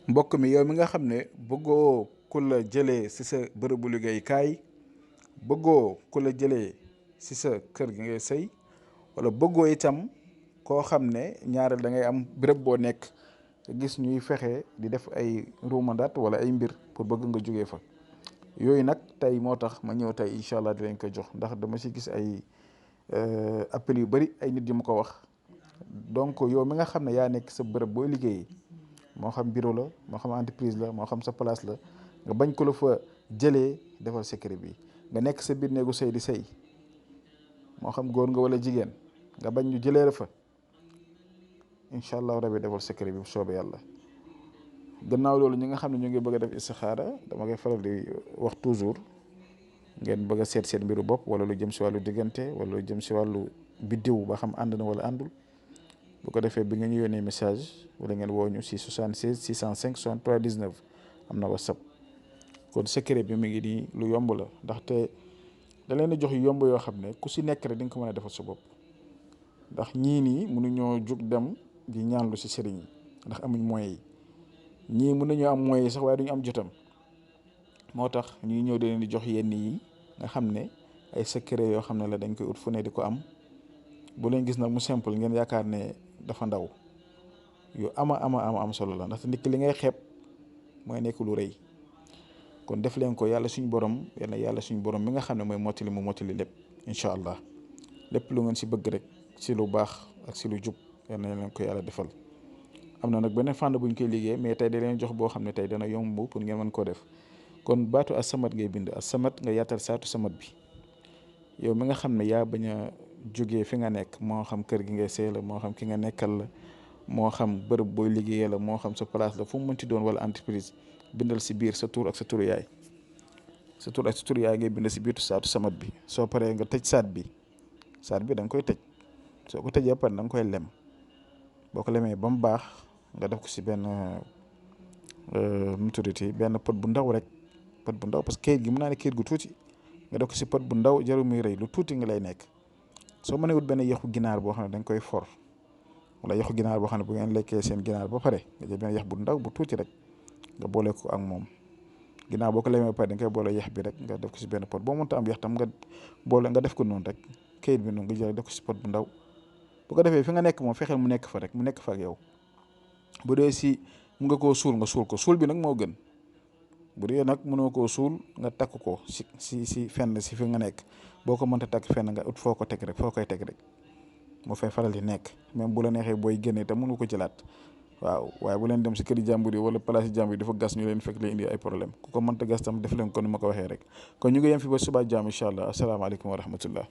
mbokk mi yow mi nga xam ne bëggoo ku la jëlee si sa bërëbu liggéeykaay, bëggoo ku la jëlee si sa kër gi ngay sëy, wala bëggoo itam koo xam ne ñaareel da ngay am béréb boo nekk te gis ñuy fexe di def ay ruumandaat wala ay mbir pour bëgg nga jógee fa. yooyu nag tey moo tax ma ñëw tey incha allah di leen ko jox, ndax dama si gis ay appel yu bari ay nit yu ma ko wax. donc yow mi nga xam ne yaa nekk sa bërëb booy liggéeyee, moo xam bureau la, moo xam entreprise la, moo xam sa place la, nga bañ ko la fa jëlee defal secret bi. nga nekk sa biir néegu sëy di sëy, moo xam góor nga wala jigéen, nga bañ ñu jëlee la fa, incha allah rabi defal secret bi bu soobee yàlla. gannaaw loolu ñi nga xam ne ñu ngi bëgg a def istixaara, dama koy faral di wax toujours, ngeen bëgg a seet seen mbiru bopp wala lu jëm si wàllu diggante wala lu jëm si wàllu biddiw ba xam ànd na wala àndul. bu ko defee bi nga ñu yónnee message wala ngeen woo ñu si 76 605 63 19 am na whatsapp. kon secret bi mi ngi nii lu yomb la, ndaxte da leen a jox yu yomb yoo xam ne ku si nekk rek di nga ko mën a defal sa bopp. ndax ñii nii mënuñoo jug dem di ñaanlu si sëriñ yi ndax amuñ moyens yi, ñii mën nañoo am moyens yi sax waaye duñu am jotam. moo tax ñuy ñëw di leen di jox yenn yi nga xam ne ay secret yoo xam ne la dañ koy ut fu ne di ko am. bu leen gis nag mu simple ngeen yaakaar ne dafa ndaw, yu am solo la, ndaxte nit ki li ngay xeeb mooy nekk lu rëy. kon def leen ko yàlla suñu borom, yàlla suñu borom mi nga xam ne mooy mottali mu mottali lépp incha allah. lépp lu ngeen si bëgg rek si lu baax ak si lu jub yal na leen ko yàlla defal. am na nag beneen fànn bu ñu koy liggéey, mais tey da leen jox boo xam ne tey dana yomb pour ngeen mën koo def. kon baatu as-samad ngay bind, as-samad nga yaatal saatu samad bi. yow mi nga xam ne yaa bañ a jógee fi nga nekk, moo xam kër gi ngay sëy la, moo xam ki nga nekkal la, moo xam bërëb booy liggéeyee la, moo xam sa place la, fu mu mënti doon wala entreprise, bindal si biir sa tur ak sa turu yaay. sa tur ak sa turu yaay ngay bind si biir saatu samad bi. soo paree nga tëj saat bi da nga koy tëj. soo ko tëjee pare da nga koy lem. boo ko lemee ba mu baax nga def ko si benn benn pot bu ndaw rek, pot bu ndaw, parce que kayit gi mën naa ne kayit gu tuuti. nga def ko si pot bu ndaw, jarul muy rëy, lu tuuti nga lay nekk. soo mënee wut benn yaxu ginaar boo xam ne dañ koy for, wala yaxu ginaar boo xam ne bu ngeen lekkee seen ginaar ba pare nga jël benn yax bu ndaw bu tuuti rek nga boole ko ak moom. ginnaaw boo ko lemee ba pare da nga koy boole yax bi rek nga def ko si benn pot. boo mënta am yax tam nga def ko noonu rek, kayit bi noonu nga jël def ko si pot bu ndaw. bu ko defee fi nga nekk moom fexeel mu nekk fa rek, mu nekk fa ak yow. bu dee si mun nga koo suul nga suul ko, suul bi nag moo gën. bu dee nag mënoo koo suul nga takk ko si fenn si fi nga nekk. boo ko mënta takk fenn nga ut foo ko teg rek, foo koy teg rek moo fay faral di nekk. même bu la neexee booy génnee te mënu ko jëlaat. waaw waaye bu leen dem si këri jàmbur yi wala place yi jàmbur yi dafa gas ñu leen fekk leen indi ay problème. ku ko mënta gas tam def leen ko ni ma ko waxee rek. kon ñu ngi yem fi ba suba jàmm incha allah. asalaamaaleykum wa rahmatullah.